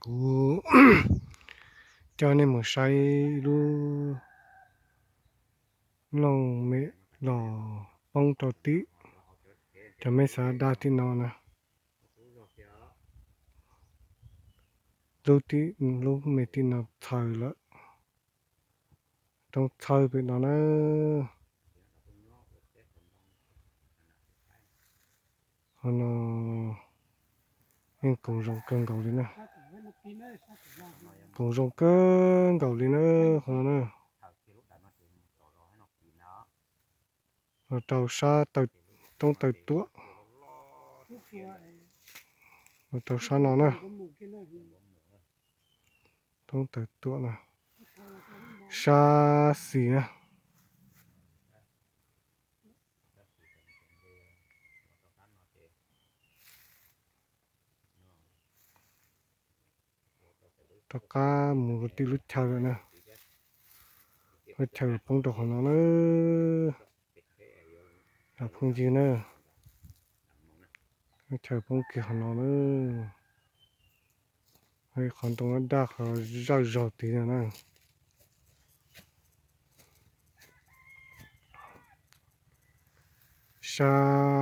Kuv coj nej mus saib lub looj mem los poob rau tim cov mej xav daj tim no na. Lub tim, lub me tim no txhaws lawm, roob txhawb pem no na. Qhov no yeej koom zoo kawg nkaus li na, koom zoo kawg nkaus li na, qhov no na. Los rau sab roob Taws Tuam, los rau sab no na, roob Taws Tuam na, sab xis na. Rov qab mus rau tim lub chaw lawm na, lub chaw poob rau qhov no na, cov phooj ywg na, lub chaw poob kiag qhov no na, qhov ntoo daj qhov zaj zog tid no na. Sab